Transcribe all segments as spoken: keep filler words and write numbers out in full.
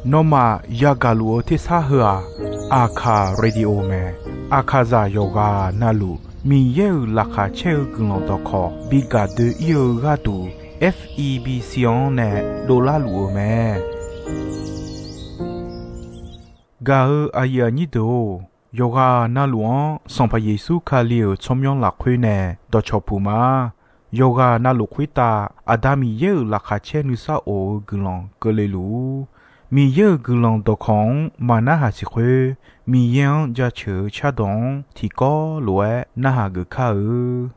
Nawmaf yagaq luf-eu tersar heu-aq, Aqkaq Radio mae. Aqkaqzaq yawqghaq navluf Miqyaer-euq laqkhaq caer-eu guiqlanq dawqkawq bi gaq doe-ir-eu gharduq, F E B C-anr nae dovlar luf-eu mae. Gaq-eu aqyuif aqnyir deuq-or, yawqghaq navluf-anr Sanqpaq Yeqsur Kali-euq tsawrmyanr lafkhoer nae dawqcawq puq ma. Yawqghaq navluf khoertav Aqda Miqyaer-euq laqkhaq caer nuisar of-eu guiqlanq keuvle luf-ur. Miqyaer-euq guiqlanq dawqkawq-anr maqnarhaq siq khoer, Miqyaer-anr jaceuq-eu cardawq-anr tiqkawv lof-aer narhaq geuf kar-eu.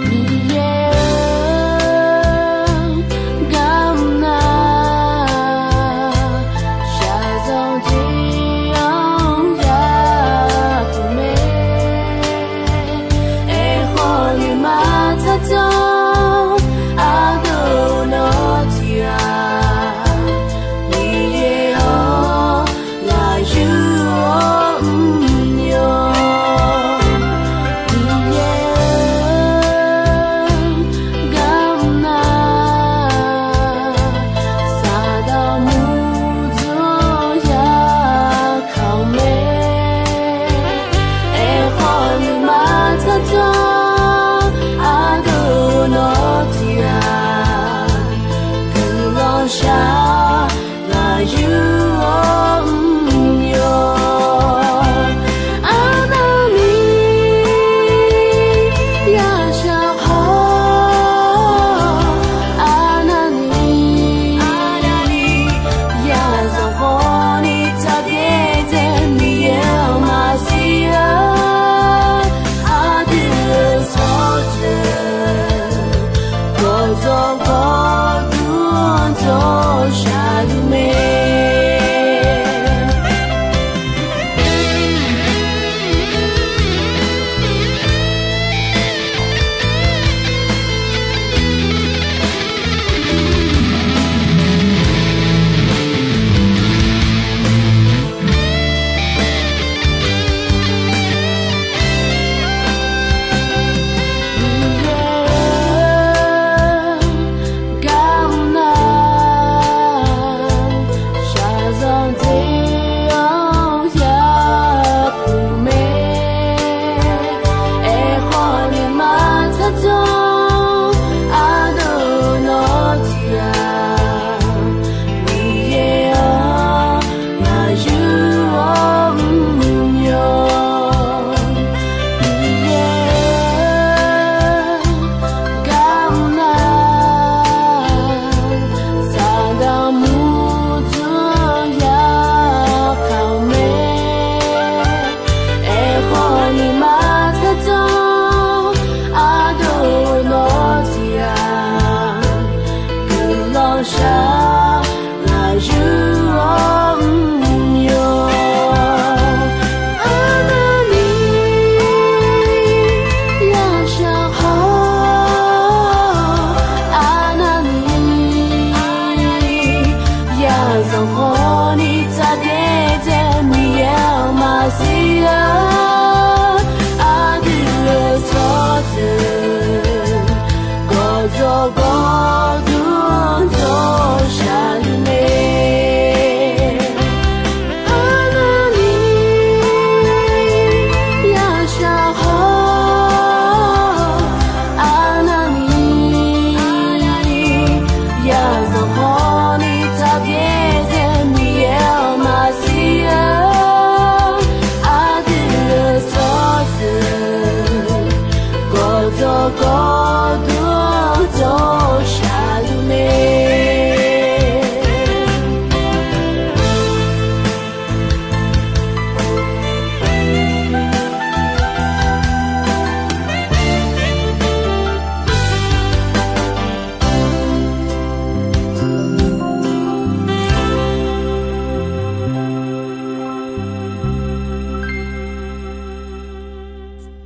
Miqyaer-or, garmr nar, shaqzanq tiq-anr yapuq mae. Aerkhawf nuima tsardzanr ardov nawr tiq-aq, Miqyaer-or, ngaq yur-awr mrnya. Miqyaer-or, garmr nar, Saqdaq murdzanr yakaq-eu mae. Aerkhawf nuima tsardzanr ardov nawr tiq-aq, guiqlanq shaq ngaq yur-awr mrnya. Arnavni yashaq khawf, arnavni yazanq khawf ni tsaqbyaer dzae Miqyaer-anr maqsiq-a. Aqdui-euq tsawrjeuq gawqjawq gawqdur-anr jawr shaqluf mae. Miqyaer-or, garmr nar, shaqzanq tiq-anr yapuq mae. Aerkhawf nuima tsardzanr ardov nawr tiq-aq, Miqyaer-or, ngaq yur-awr mrnya. Miqyaer-or, garmr nar, Saqdaq murdzanr yakaq-eu mae. Aerkhawf nuima tsardzanr ardov nawr tiq-aq, guiqlanq shaq ngaq yur-awr mrnya. Arnavni yashaq khawf, arnavni yazanq khawf ni tsaqbyaer dzae Miqyaer-anr maqsiq-a. Aqdui-euq tsawrjeuq gawqjawq gawqdur-anr jawr shaqluf mae. Arnavni yashaq khawf, arnavni yazanq khawf ni tsaqbyaer dzae Miqyaer-anr maqsiq-a. Aqdui-euq tsawrjeuq gawqjawq gawqdur-anr jawr shaqluf mae.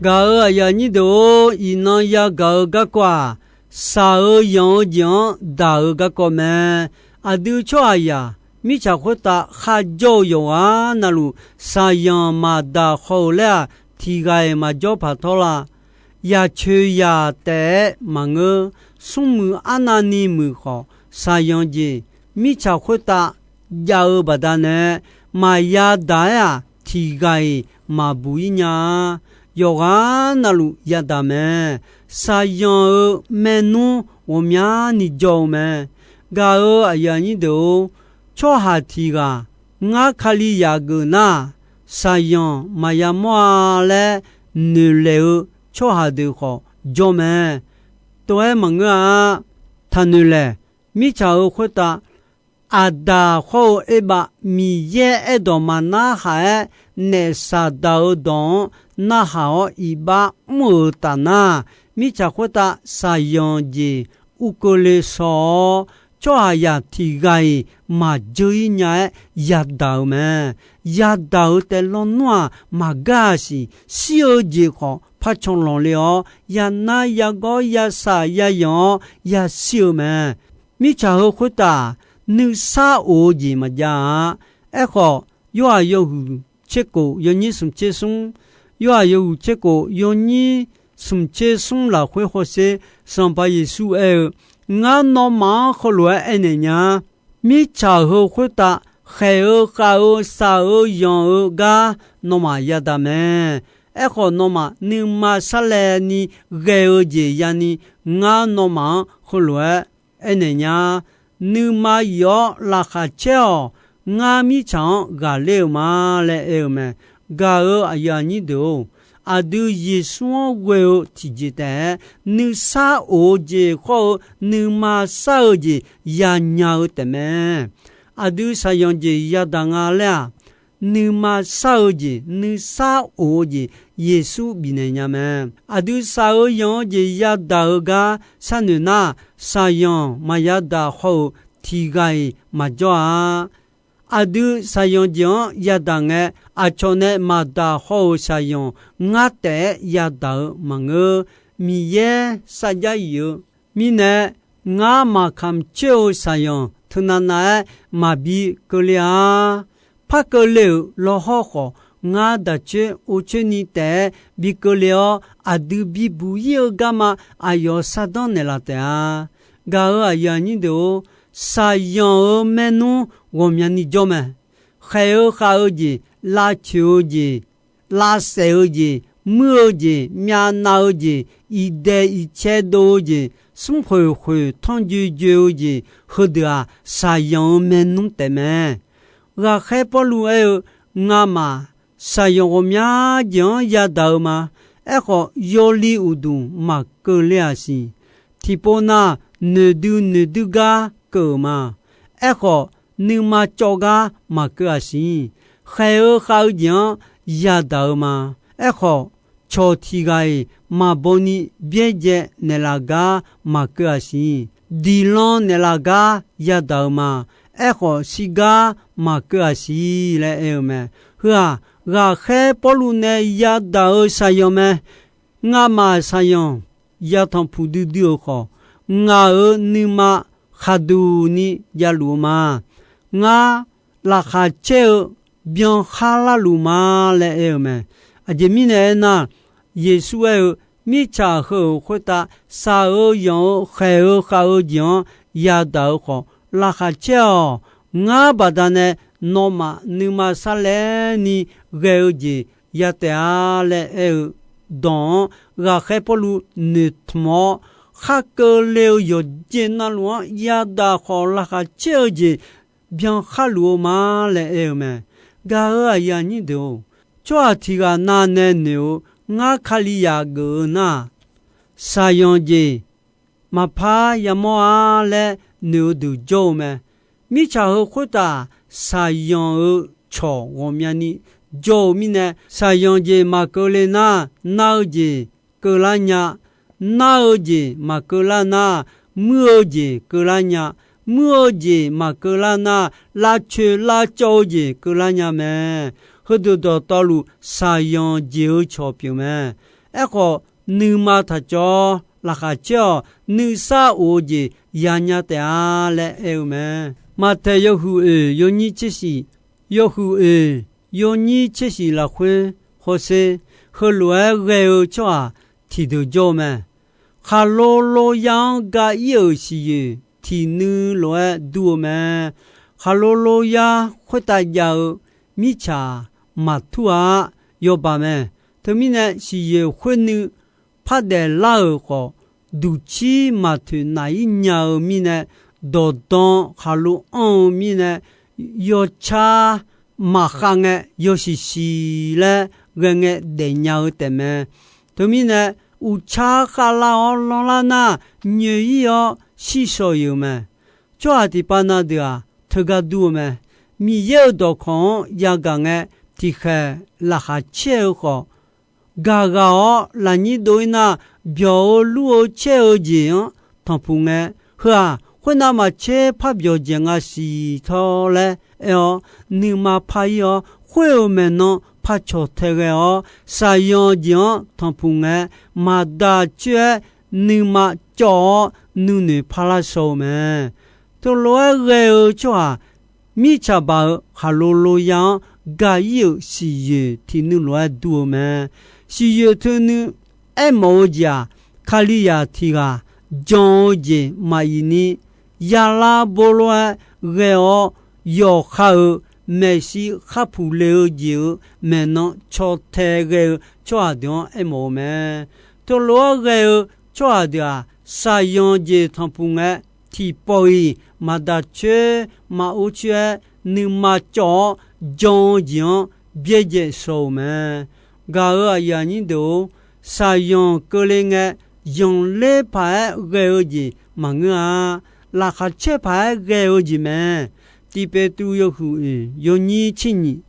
Gaq-euq aqyuif aqnyir deuq-or, iqnan yagaq-eu garkawv-aq, shaq-eu yanq-eu jeq-anr daq-eu garkawv mae. Aqdui tsawrhaqzaq mirtsaq khoertav kharjawr-eu yawqghaq navluf, shaqzanq maqdaq haw-euq laer-aq, tiq ghaq-iq maqjawr paq tawr la. Yaq coeq yaq taef-aer maqngeur. Smrmuiq arnavni muiq khawf, shaqzanq jeq mirtsaq khoertav jav-eu baqdanae, maqya daq-aer-aq, tiq ghaq-iq maqbuq-ir nya-a. Yawqghaq navluf yadaq mae. Shaqzanq-euq maernmr ghawqmyani jawr-eu mae. Gaq-euq aqyuif aqnyir deuq-or, tsawrhaq tiq ghaq ngar Kalizaq geuf nar, shaqzanq maqya mawr-a laer noeqlaeq-eu tsawrhaq deuq khawf jawr mae. Tov-aer maqngeur-a. Taqnoeq laeq. Mirtsaq-euq khoertav, Aqdaq hawr-eu Erbav Miqyaer aerdawq maqnarhaq-aer, naef Saqdaq-euq dawq-anr narhaq-awr iqbax mr-euq taf nar, mirtsaq khoertav shaqzanq jeq ur keuvle shaw-awr, tsawrhaqzaq tiq ghaq-iq maqjeur-ir nya-aer yadaq-euq mae. Yadaq-euq taef lawnmr-aq, maqgar-aq siq. Shir-eu jeq khawf par can lanqle-awr, yanar yagawr yashaq yayanq-awr yashir-eu mae. Mirtsaq heu khoertav, nuisar of-eu jeq maqjav-a. Aerkhawf, Yorhaq yawhuiq tser kof yawnyir smq tser smr, Yorhaq yawhuiq tser kof yawnyir smq tser smr lafkhoer hawsher, Sanqpaq Yeqsur aer-eu, Ngar nawmaf-anr heulof-aer aernaeq nya. Mirtsaq heu khoertav khaeq-eu khav-eu shaq-eu yanq-eu gar nawmaf yadaq mae. Aerkhawf, nawmaf nuima sarlaevni ghae-eu jeq yani, ngar nawmaf-anr heulof-aer aernaeq nya. Nuima yif-awr laqkhaq caer-awq. Ngar mirtsaq-anr ghaqler-eu ma laer aer-eu mae. Gaq-euq aqyuif aqnyir deuq-or, aqdui Yeqsur-anr ghoe-eu tiqjeq taef-aer, nuisar of-eu jeq khawr-eu nuima sar-eu jeq yanya-eu taefmae. Aqdui shaqyanq jeq yadaq nga laer-aq, nuima sar-eu jeq, nuisar of-eu jeq Yeqsur bifnaeq nya mae. Aqdui shaq-eu yanq-eu jeq yadaq-eu gar sharnoeq nar, shaqyanq maqya daq haw-euq tiq ghaq-iq maqjawr-a. Aqdui shaqyanq jeq-anr yadaq ngae, aqcawq nae maqdaq haw-euq shaqyanq ngar taef-aer yadaq-eu maqngeur. Miqyaer sarjax yif-eu mirnae, ngar maqkamq coer-eu shaqyanq teunav nav-aer maqbi keuvle-a. Par keuvle-euq lawhawr khawf, ngar daq coer or coer ni taef-aer bi keuvle-awr, aqdui bibuq-ir-eu garma aqyawf sardanr naeqlaf taef-a. Gaq-euq aqyuif aqnyir deuq-or, shaqyanq-euq maernmr ghawqmyani jawr mae. Khaeq-eu khav-eu jeq, lavcoeq-eu jeq, lavsaef-eu jeq, muir-eu jeq, myavnav-eu jeq, iqdaeq iqcae dov-eu jeq, smrkhoeq khoeq tanrjoe joe-eu jeq, heudeuq-aq, shaqyanq-euq maernmr taefmae. Ghaqkhaer Pawrluv aer-eu, Ngamaf shaqyanq ghawqmya jeq-anr yadaq-eu ma. Aerkhawf, yawli uqduq maqkeuvle-aq siq. Tiqpov nav noeqdui noeqdui gar keuv-euq ma. Aerkhawf, nuima cawv gar maqkeuv-aq siq. Khaeq-eu khav-eu jeq-anr yadaq-eu ma. Aerkhawf, cawq tiq ghaq-iq maqbaw ni byaerdzae naeqlaf gar maqkeuv-aq siq. Diqlan naeqlaf gar yadaq-eu ma. Aerkhawf, shirgar maqkeuv-aq siq laer aer-eu mae. Heu-aq, ghaqkhaer Pawrluv nae yadaq-eu shaqyanq mae. Ngamaf shaqyanq yatanq puq duidui-euq khawf, ngaq-euq nuima khaqduq ni javluf-eu ma. Ngar laqkhaq caer-eu byan khar larluf ma laer aer-eu mae. Aqjeq mirnae aernar, Yeqsur aer-eu, mirtsaq heu-euq khoertav shaq-eu yanq-eu khaeq-eu khav-eu jeq-anr yadaq-eu khawf, laqkhaq caer-awq. Ngar baqdanae nawmaf nuima sarlaevni ghae-eu jeq ya taef-a laer aer-eu dawq-anr, ghaqkhaer Pawrluv noeqtmq-awr, khar keuvle-eu yawqjeq navluf-anr yadaq khawf, laqkhaq caer-eu jeq byan khar luf-eu ma laer aer-eu mae. Gaq-euq aqyuif aqnyir deuq-or, tsawrhaq tiq ghaq navnae noeq-eu, ngar Kalizaq geuf-eu nar-aq, shaqyanq jeq maqpar yamawr-a laer noeq-eu deuq jawr-eu mae. Mirtsaq heu khoertav shaqyanq-eu cawq ghawqmyani jawr-eu mirnae, shaqyanq jeq maqkeuvle nar, nar-eu jeq keuvlar nya. Nar-eu jeq maqkeuvlar nar, muir-eu jeq keuvlar nya. Muir-eu jeq maqkeuvlar nar, lavcoeq lavcawv-eu jeq keuvlar nya mae. Heudeuq dawqtawvluf shaqyanq jeq-eu cawq pyeuf mae. Aerkhawf, nuima taq cawv-awr laqkhaq caer-awq. Nuisar of-eu jeq yanya taef-a laer aer-eu mae. Maqtaeq yawhuiq oeq yawnyir tser shif, yawhuiq oeq yawnyir tser shif lafkhoer hawsher, heulof-aer ghae-eu tsawrhaq tiqdeuq jawr-eu mae. Khaqlo lo ya-anr ga ir-euq siqyoeq tiq nuiv lof-aer dur-eu mae. Khaqlo lo ya khoertav jav-eu mirtsaq maqtur-a, yawbaq mae. Teumirnae, siqyoeq khoer nuiv pardaef lar-euq khawf, duqcir maqtoeq naf-ir nya-eu mirnae, dawqdan khaqlo anr-eu mirnae, yawcar maqkhav ngae yawshiq shiq laer ghae ngae daefnya-eu taefmae. Teumirnae, uqcar khavlar-awr lanrlar nar, nyoeq-ir-awr shir shaw-iq-euq mae. Tsawrhaq tiqpav na deuq-aq, teugar dur-eu mae. Miqyaer-euq dawqkawq-anr yagaq ngae, tiqkhaeq laqkhaq caer-eu khawf, gaq ghaq-awr lafnyir dov-ir nar, byawq-eu lur-eu caer-eu jeq-anr tanqpuq ngae, heu-aq, khoernav maqtser par byawq dzaeq nga siq tawr laer aer-awr, nuima par-ir-awr, khoer-euq maeqnan par cawq tae ghae-awr, shaqyanq jeq-anr tanqpuq ngae, maqdaq coer-aer nuima cawv-awr, nuinoeq parlar shaw-eu mae. Teulof-aer ghae-eu tsawrhaq, mirtsaq baq-euq khaqlo lo ya-anr ga-ir-euq siqyoeq tiq nuiv lof-aer dur-eu mae. Siqyoeq teu nuiv aermawf-eu jeq-aq, Kalizaq tiq ghaq jan-eu jeq maqif ni, yalar bor lof-aer ghae-awr, yawqha-euq maeqshi khar puq le-eu jeq-euq maeqnan caw tae ghae-eu tsawrhaq deuq-anr aermawf-eu mae. Teulof-aer ghae-eu tsawrhaq deuq-aq, shaqyanq jeq tanqpuq ngae, tiqpawf-iq maqdaq coer maqor coer-aer nuima cawv-awr, jan-eu jeq-anr byaerdzae shaw-euq mae. Gaq-euq aqyuif aqnyir deuq-or, shaqyanq keuvle ngae, yanqler paq-aer ghae-eu jeq maqngeur-a. Laqkhaq caer paq-aer ghae-eu jeq mae. Tiq Peqtruv yawhuiq oeq yawnyir tser nyiq,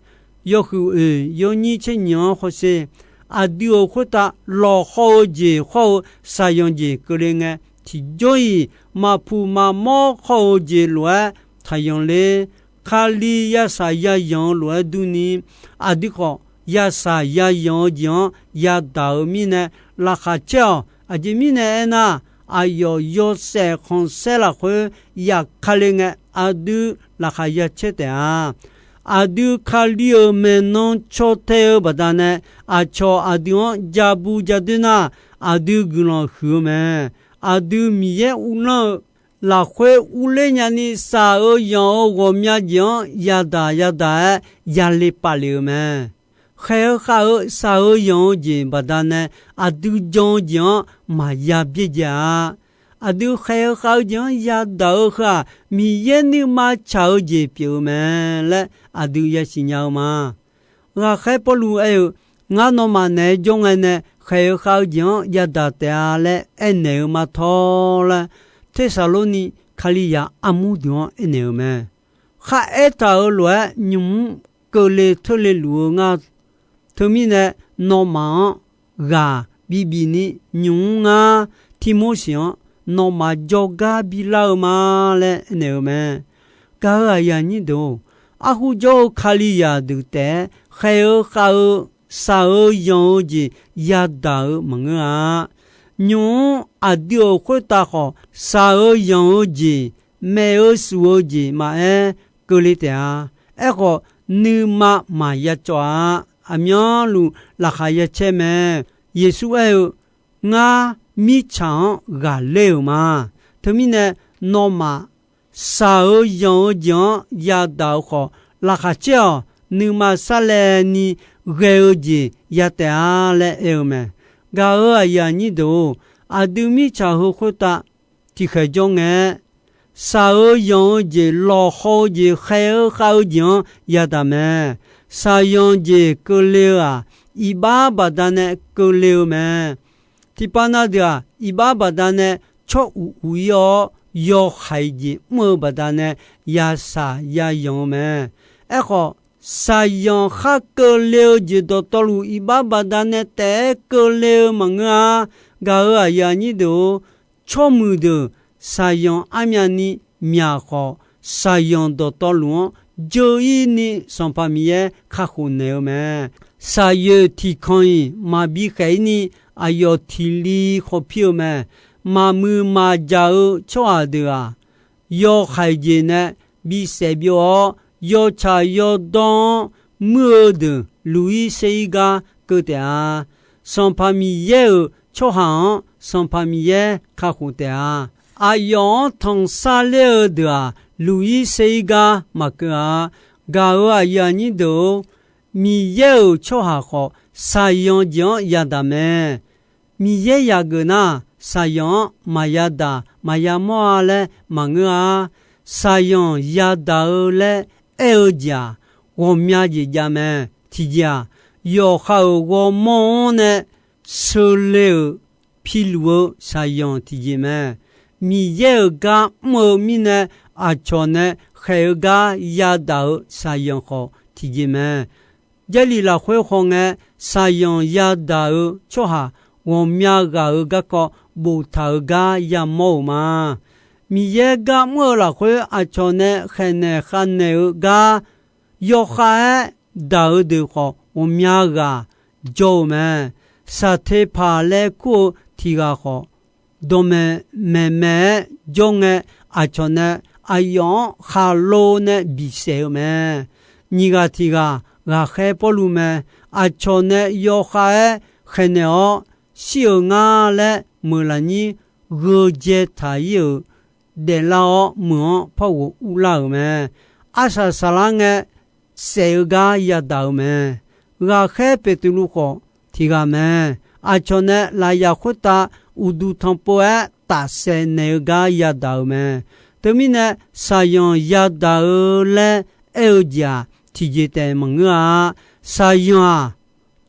yawhuiq oeq yawnyir tser nyiq-anr hawsher, aqdui-euq khoertav lawqhaw-eu jeq khawr-eu shaqyanq jeq keuvle ngae, tiqjawr-iq maqpuq maqmawr khawr-eu jeq lof-aer taqyanq ler. Kali yasaq yayanq-eu lof-aer durni, aqdui khawf yasaq yayanq-eu jeq-anr yadaq-euq mirnae, laqkhaq caer-awq. Aqjeq mirnae aernar, aqyawf yawshaef khanqsaer lafkhoer yaf ka le ngae, aqdui laqkhaq ya caer taef-a. Aqdui Kali-euq maeqnan caw tae-eu baqdanae, aqcawq aqdui-anr ja bu ja doer nar, aqdui guiqlanq huiq-eu mae. Aqdui Miqyaer uvlanr-eu lafkhoer urler nyani, shaq-eu yanq-eu ghawqmya jeq-anr yadaq yadaq-aer yale pav lef-eu mae. Khaeq-eu khav-eu shaq-eu yanq-eu jeq baqdanae, aqdui jan-eu jeq-anr maqya byaerdzae-a. Aqdui khaeq-eu khav-eu jeq-anr yadaq-eu heu-aq, Miqyaer nuima tsaq-eu jeq pyeuf-eu mae laer aqdui yasiq nya-eu ma. Ghaqkhaer Pawrluv aer-eu, Ngar nawmaf naeq-aer jawr ngae nae khaeq-eu khav-eu jeq-anr yadaq taef-a laer aernaeq-eu ma tawr laer, Tersaqlorni Kalizaq armur deuq-anr aernaeq-eu mae. Kharaer taq-euq lof-aer nymq mr keuvle teurle luf-eu nga. Teumirnae, nawmaf-anr ghaq bibif ni nymq mr ngar, Tirmorseq-anr nawmaf jawrgar bilar-eu ma laer aernaeq-eu mae. Gaq-euq aqyuif aqnyir deuq-or, arhu jawr-eu Kalizaq deuq taef-aer khaeq-eu khav-eu shaq-eu yanq-eu jeq yadaq-eu maqngeur-a. Nymq mr aqdui-euq khoertav khawf, shaq-eu yanq-eu jeq, maef-eu shuf-eu jeq maqaer, keuvle taef-a. Aerkhawf, nuima maqya cawv-a. Aqmyanluf laqkhaq ya caer mae. Yeqsur aer-eu, Ngar mirtsaq-anr ghaqler-euq ma. Teumirnae, nawmaf shaq-eu yanq-eu jeq-anr yadaq-eu khawf, laqkhaq caer-awq. Nuima sarlaevni ghae-eu jeq ya taef-a laer aer-eu mae. Gaq-euq aqyuif aqnyir deuq-or, aqdui mirtsaq heu khoertav tiqkhaeq jawr ngae-aer, shaq-eu yanq-eu jeq, lawqhaw-eu jeq, khaeq-eu khav-eu jeq-anr yadaq mae. Shaqyanq jeq keuvle-eu-aq, iqbax baqdanae keuvle-eu mae. Tiqpav na deuq-aq, iqbax baqdanae tsawr uq uq-ir-awr, yawhaiq jeq mr-eu baqdanae yashaq yayanq-eu mae. Aerkhawf, shaqyanq khar keuvle-eu jeq dawqtawvluf iqbax baqdanae taef-aer keuvle-eu maqngeur-a. Gaq-euq aqyuif aqnyir deuq-or, tsawrmuiq deuq shaqyanq armyavni myaq khawf, shaqyanq dawqtawvluf-anr dzeur-ir ni Sanqpaq Miqyaer kakhof naeq-eu mae. Shaqyoeq tiqkanq-iq maqbi khaef-ir ni aqyawf tiq li khawf pir-eu mae. Maqmuiq maqjaq-eu tsawrhaq deuq-aq, yawhaiq jeq nae bisaef byov-awr, yawtsaq yawdawr-anr muir-eu deuq luq-ir ser-ir gar keuv taef-a. Sanqpaq Miqyaer-euq tsawrhaq-anr Sanqpaq Miqyaer kakhof taef-a. Aqyawf-anr tanqsar ler-eu deuq-aq, luq-ir ser-ir gar maqkeuv-a. Gaq-euq aqyuif aqnyir deuq-or, Miqyaer-euq tsawrhaq khawf, shaqzanq jeq-anr yadaq mae. Miqyaer yaqgeuf nar, shaqzanq-anr maqya daq maqya mawr-a laer maqngeur-a. Shaqzanq yadaq-eu laer aer-eu jeq-aq, ghawqmya jeq jav mae. Tiqjeq-aq, yawqha-euq ghawrmawr-anr nae seule-euq piluf-eu shaqzanq tiqjeq mae. Miqyaer-euq gar mr-eu mirnae, aqcawq nae khaeq-eu gar yadaq-eu shaqzanq khawf tiqjeq mae. Jarlif lafkhoer khawf ngae, shaqzanq yadaq-eu tsawrhaq ghawqmya ghaq-euq garkawv boftaq-eu gar yamawr-euq ma. Miqyaer gar mr-eu lafkhoer aqcawq nae khaeqnaeq khavnaeq-eu gar yawkhav-aer daq-eu deuq khawf, ghawqmya ghaq jawr-eu mae. Saqteqpaq laer kur-eu tiq ghaq khawf, dawqmaeq maeqmaeq-aer jawr ngae, aqcawq nae aqyawf-anr khaqlo nae bisaef-eu mae. Nyiq ghaq tiq ghaq ghaqkhaer Pawrluv mae. Aqcawq nae yawkhav-aer khaeqnaeq-awr shir-euq nga laer meuq lafnyir gheu jae taq-ir-euq daeflar-awr, meuq-anr par ghof urlar-euq mae. Arsaq saqlar ngae, saef-eu gar yadaq-euq mae. Ghaqkhaer Beqtuvluv khawf tiq ghaq mae. Aqcawq nae lafyaq khoertav uqduq tanqpov-aer tafsaef naeq-eu gar yadaq-euq mae. Teumirnae, shaqzanq yadaq-eu laer aer-eu jeq-aq, tiqjeq taef maqngeur-a. Shaqzanq-aq,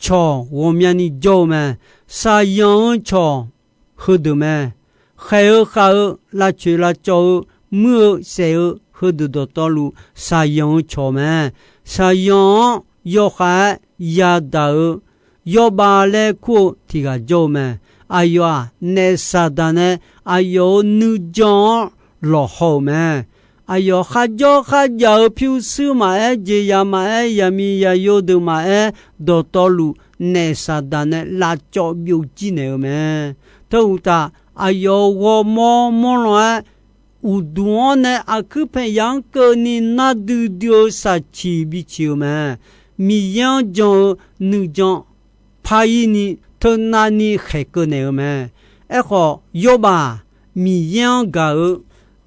cawq ghawqmyani jawr-eu mae. Shaqzanq-eu cawq heudeuq mae. Khaeq-eu khav-eu, lavcoeq lavcawv-eu, muir-eu saef-eu heudeuq dawqtawvluf shaqzanq-eu cawq mae. Shaqzanq-anr yawkhav-aer yadaq-eu Yawrbav laer kur-eu tiq ghaq jawr-eu mae. Aqyawf-aq, naef Saqdaq nae aqyawf-euq nuijan-anr lawqhaw-euq mae. Aqyawf kharjawr kharjav-eu pyurshuir maqaer, jeqzaq maqaer, yaqmiq yaqyo deuq maqaer, dawqtawvluf naef Saqdaq nae lavcawv byovjir naeq-eu mae. Teuuqtaf, aqyawf-euq ghawrmawr mawrlan-aer, uqduq-anr nae aqkuir paeq yaq-anr keuvni nar duidui-eu shaqciq biciq-eu mae. Miqyaer-anr jan-eu nuijan par-ir ni teunavni khaeqkeuv naeq-eu mae. Aerkhawf, Yawrbav-aq, Miqyaer-anr gaq-eu,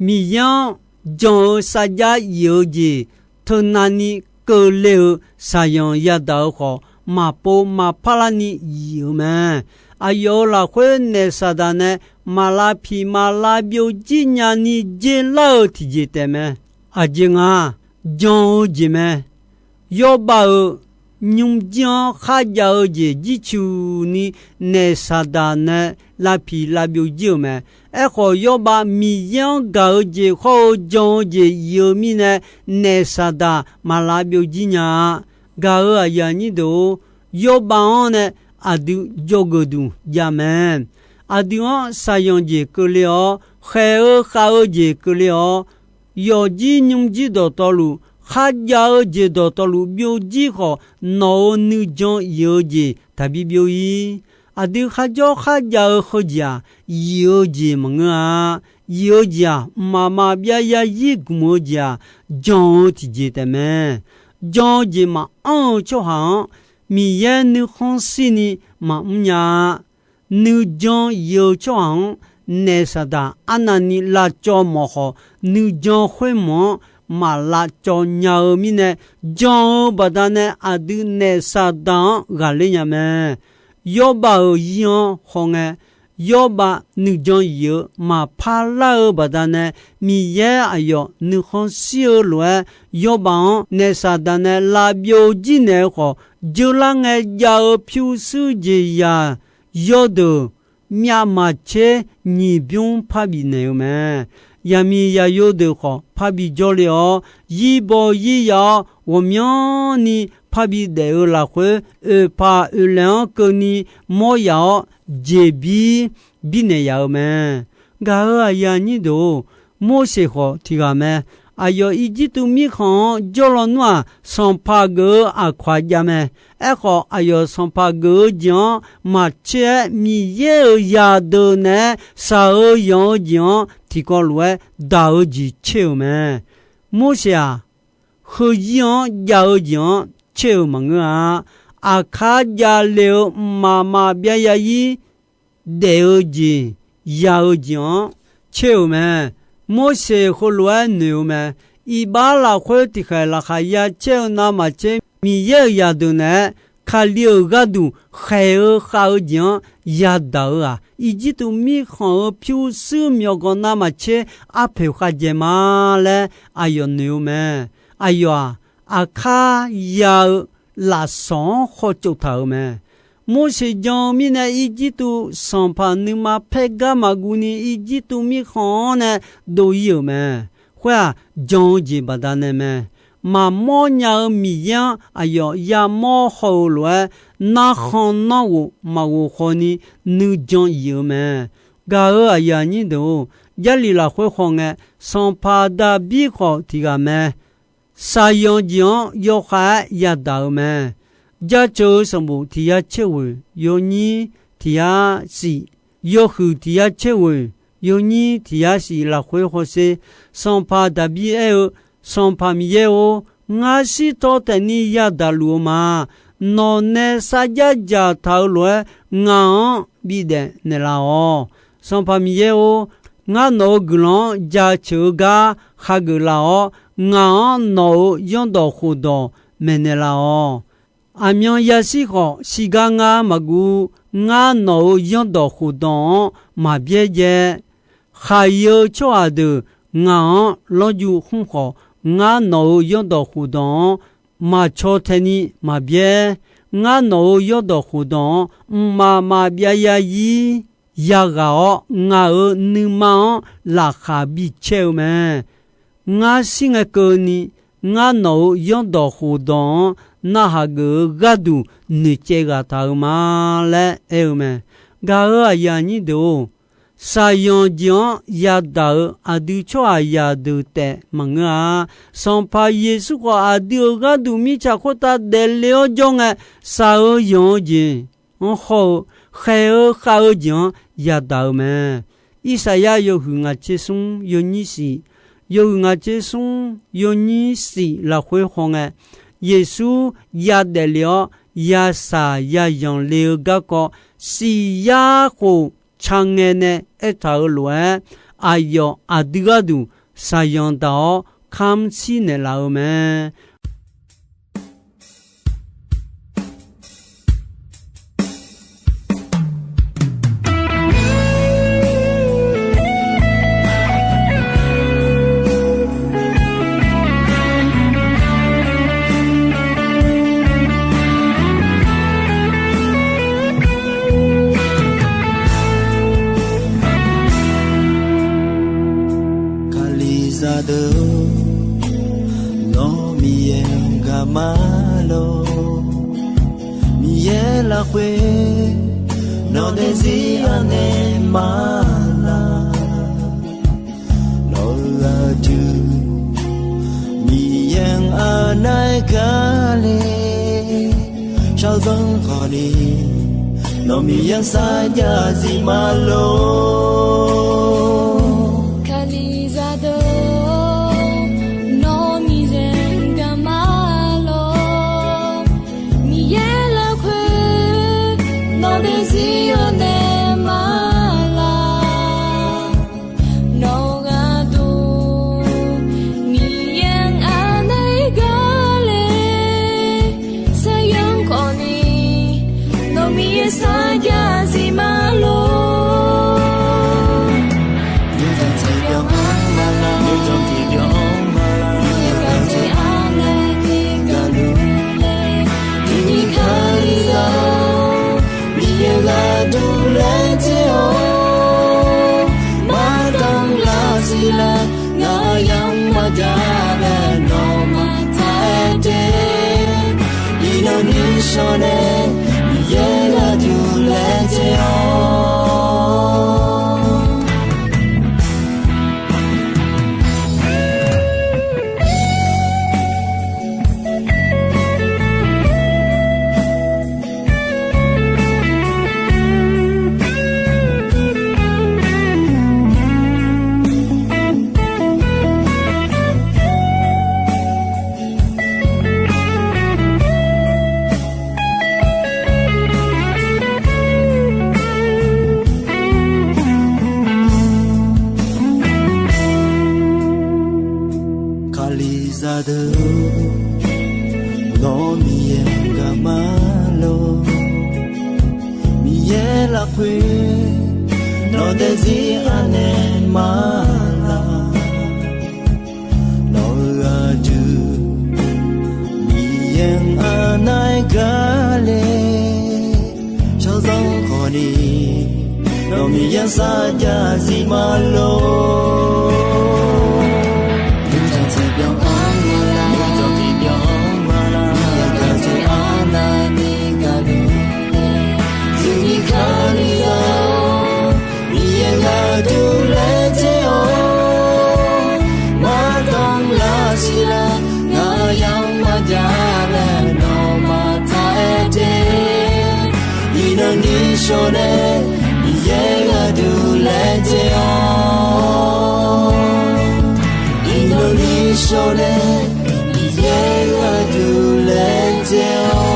Miqyaer-anr jan-eu sarjax yif-eu jeq teunavni keuvle-eu shaqzanq yadaq-eu khawf, maqpov maqpar larni yif-eu mae. Aqyawf-euq lafkhoer naef Saqdaq nae maqlav piq maqlav byovjir nyani jerlar-eu tiqjeq taef mae. Aqjeq nga, jan-eu jeq mae. Yawrbav-euq nymrjir-anr kharjav-eu jeq jircuq ni naef Saqdaq nae lav piq lav byovjir-euq mae. Aerkhawf, Yawrbav Miqyaer-anr gaq-eu jeq hawr-eu jan-eu jeq yif-eu mirnae, naef Saqdaq maqlav byovjir nya-a. Gaq-euq aqyuif aqnyir deuq-or, Yawrbav-anr nae aqdui jawrgeuf duq jav mae. Aqdui-anr shaqzanq jeq keuvle-awr, khaeq-eu khav-eu jeq keuvle-awr, yawfjir nymrjir dawqtawvluf, kharjav-eu jeq dawqtawvluf byovjir khawf, nawq-euq nuijan yif-eu jeq taqbi byov-ir. Aqdui kharjawr kharjav-eu heujeq-aq, yif-eu jeq maqngeur-a. Yif-eu jeq-aq, mqmaq maqbyav yarzir gmq-eu jeq-aq, jan-eu tiqjeq taef mae. Jan-eu jeq maqanr-eu tsawrhaq-anr, Miqyaer nuikhanr shirni maqmr nya-a. Nuijan yif-eu tsawrhaq-anr, naef Saqdaq arnavni lavcawv mawf khawf, nuijan khoermawf-anr maqlavcawv nya-eu mirnae, jan-eu baqdanae aqdui naef Saqdaq-anr ghaqler nya mae. Yawrbav-euq zir-anr hawngae, Yawrbav nuijan yif-eu maqpar lar-eu baqdanae, Miqyaer aqyawf nuikhanr shir-eu lof-aer, Yawrbav-anr naef Saqdaq nae lav byovjir naeq-eu khawf, jeular ngae jav-eu pyurshuir jeqzaq yawdeuq myavmaqtser nyiq bymr parbif naeq-eu mae. Yaqmiq yaqyo deuq khawf parbi jawrle-awr, zirbaw zirya-awr, ghawqmyanrni parbi daef-eu lafkhoer, oeqpaq oeqlaeq-anr keuvni mawr yaf-awr, jeqbir birnaeq yaf-eu mae. Gaq-euq aqyuif aqnyir deuq-or, Morseq khawf tiq ghaq mae. Aqyawf Irjirtuv mirkhanq-anr jawrlawnmr-aq, sanqpaq geuf-eu aqkawq-a jav mae. Aerkhawf, aqyawf sanqpaq geuf-eu jeq-anr maqtser-aer, Miqyaer-euq zaqdeuq naeq-aer shaq-eu yanq-eu jeq-anr tiqkawv lof-aer daq-eu jeq tser-euq mae. Morseq-aq, heuzir-anr jav-eu jeq-anr tser-euq maqngeur-a. Aqkar javle-eu mqmaq maqbyav zarzir daef-eu jeq, ya-eu jeq-anr tser-euq mae. Morseq heulof-aer noeq-eu mae. Iqbax lafkhoer tiqkhaeq laqkhaq ya caer-eu navmaqtser, Miqyaer-euq zaqdeuq naeq-aer Kali-euq gharduq khaeq-eu khav-eu jeq-anr yadaq-eu-aq, Irjirtuv mirkhanq-euq pyurshuir myawqganq navmaqtser arpoeq khavjaeq ma laer aqyawf noeq-eu mae. Aqyawf-aq, aqkar ya-eu lafsawq-anr khawtsov taq-euq mae. Morseq jan-eu mirnae, Irjirtuv sanqpaq nuima paer gar maqguv ni, Irjirtuv mirkhanq-anr nae dov-ir-euq mae. Khoer-aq, jan-eu jeq baqdanae mae. Maqmawr nya-eu Miqyaer-anr aqyawf yamawr haw-eu lof-aer, narkhan nanrghof maqghof khawf ni nuijan if-euq mae. Gaq-euq aqyuif aqnyir deuq-or, Jarlif lafkhoer khawf ngae, sanqpaq Daqbir khawf tiq ghaq mae. Shaqzanq jeq-anr yawkhav-aer yadaq-euq mae. Jaceuq-eu sanqbof tiq yar caer ghoeq yawnyir tiq yar shif, yawhuiq tiq yar caer ghoeq yawnyir tiq yar shif lafkhoer hawsher, sanqpaq Daqbir aer-eu, Sanqpaq Miqyaer-or, ngar shirtaw taef ni yadaq luf-eu ma. Nawq nae sarjax dzaqtaq-euq lof-aer ngaq-anr bidaef naeqlaf-awq. Sanqpaq Miqyaer-or, ngar nawq-euq guiqlanq-anr jaceuq-eu gar hageuf laf-awr, ngaq-anr nawq-euq zanrdawq khofdawq maeqnaeq laf-awq. Aqmyan yashir khawf, shirgar ngar maqguv. Ngar nawq-euq zanrdawq khofdawq-anr maq byaerdzae. Khaq-iq-eu tsawrhaq deuq ngaq-anr lawrju khmr khawf, ngar nawq-euq zanrdawq khofdawq-anr maq caw tae ni maq byaer. Ngar nawq-euq zanrdawq khofdawq-anr mqmaq maqbyav zarzir yaghaq-awr, ngaq-euq nuima-anr laqkhaq bicaer-eu mae. Ngar shir ngae keuvni, ngar nawq-euq zanrdawq khofdawq-anr narhaq geuf-eu gharduq noeqcaev ghaq taq-euq ma laer aer-eu mae. Gaq-euq aqyuif aqnyir deuq-or, shaqzanq jeq-anr yadaq-euq aqdui tsawrhaqzaq deuq taef maqngeur-a. Sanqpaq Yeqsur khawf, aqdui-euq gharduq mirtsaq khoertav daefle-awr jawr ngae, shaq-eu yanq-eu jeq-anr hawr-eu, khaeq-eu khav-eu jeq-anr yadaq-euq mae. Irsaqyar yawhuiq ngaq tser smr yawnyir shif, yawhuiq ngaq tser smr yawnyir shif lafkhoer hawngae, Yeqsur yadaefle-awr, yashaq yazanq le-eu garkawv, shif yar khof ca ngae nae aertaq-euq lof-aer, aqyawf aqdui gharduq shaqzanq daq-awr kamr shir naeqlaf-eu mae. Kalizaq deuq-or, nawr Miqyaer-anr gaq ma lor. Miqyaer lafkhoer nawq daefzir anaeq ma laq. Nawq-euq aqdui Miqyaer-anr anaeq gar le, shaqzanq khawf ni, nawq Miqyaer-anr sarjax zif ma lor. Kalizaq deuq-or, nawr Miqyaer-anr gaq ma lor. Miqyaer lafkhoer nawq daefzir anaeq ma laq. Nawq-euq aqdui Miqyaer-anr anaeq gar le, shaqzanq khawf ni, nawq Miqyaer sarjax zif ma lor. deuq, nawr Miqyaer-anr gaq ma lor. Miqyaer lafkhoer nawq daefzir anaeq ma laq. Nawq-euq aqdui Miqyaer-anr arnav-aer gar le. Shaqzanr khawf ni nawq Miqyaer sarjax zif ma lor. Nuijan tiqbyan-anr ma laq, nuijan tiqbyan-anr ma laq, Miqyaer gaq jeq arnavni gaq luf-eu, zuifni kali-awr, Miqyaer gharduq laejae-awr, maqdanr lar siqlar, ngaq yamq maqjav laer nawmaf taq-aer de. Iqnan ni shawr nae Miqyaer gharduq laejae-awr, iqnan ni shawr nae Miqyaer gharduq laejae-awr.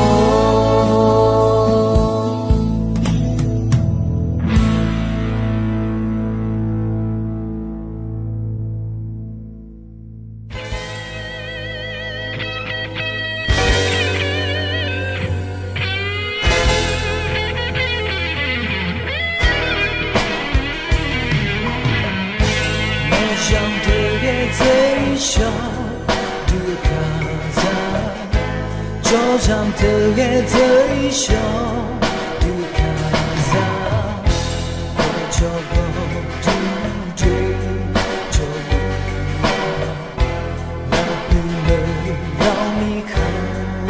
Nawq zanq deuq ghae dzeur-ir shawq dui kaqzaq, jawrzanq deuq ghae dzeur-ir shawq dui kaqzaq, jawrgawr dui dui jawrluf-a, lafkhoer lawq lawr mirkhanq-anr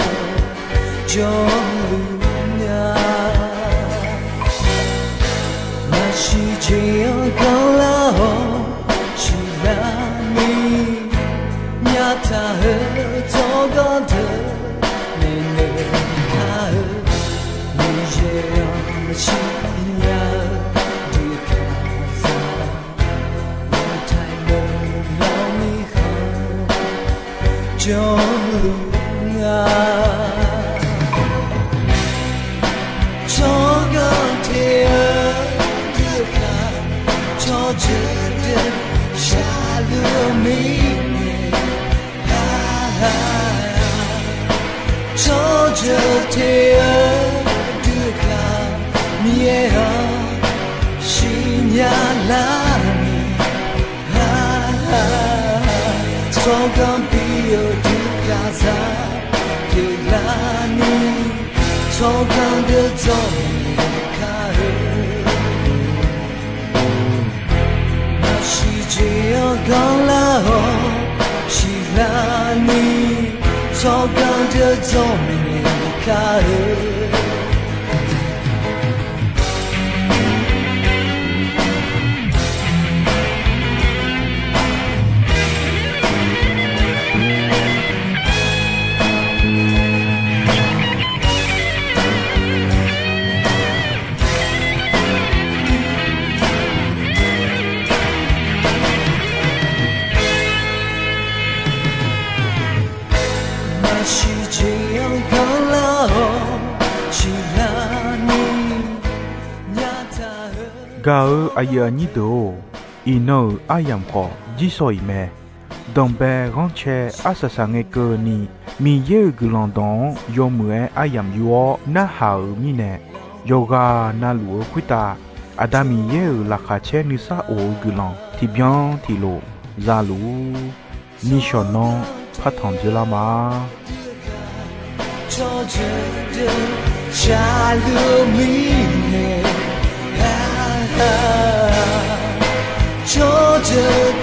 jawrluf nga. Maqsiq jeq-anr ganrlar-awr siqlar ni, nyaftaq-eu tsawrganr deuq maeqnaeq kar-eu, Miqyaer-anr maqsiq nya-eu dui kaqzaq, maqtaq-euq lawq mirkhanq jawrluf nga. Tsawrganr teq-eu dui kaq, tsawrjeuq deuq shaqluf-eu mirnae, tsawrjeuq teq-eu dui kaq, Miqyaer-anr siqnya lar ni, tsawrganr pir-eu dui kaqzaq pyeuflar ni, tsawrganr deuq dzawr maeqnaeq kar-eu, maqsiq jeq-anr ganrlar-awr siqlar ni, tsawrganr deuq dzawr maeqnaeq kar-eu. Maqsiq jeq-anr ganrlar-awr siqlar ni, nyaftaq-eu. Gaq-eu aqyuif aqnyir deuq-or, iqnan-euq aryamq khawf jirsawq iq mae. Danqbae ghanrcae arsaq saqngae keuvni, Miqyaer-euq guiqlanq dawq-anr yawmuiq-aer aryamq yur-awr narhaq-euq mirnae, yawqghaq navluf-eu khoertav Aqda Miqyaer-euq laqkhaq caer nuisar of-eu guiqlanq tiqbyan tiqlof za luf-ur. Nishawq nanr partanq dzeurlar ma. Tsawrjeuq deuq shaqluf-eu mirnae, tsawrjeuq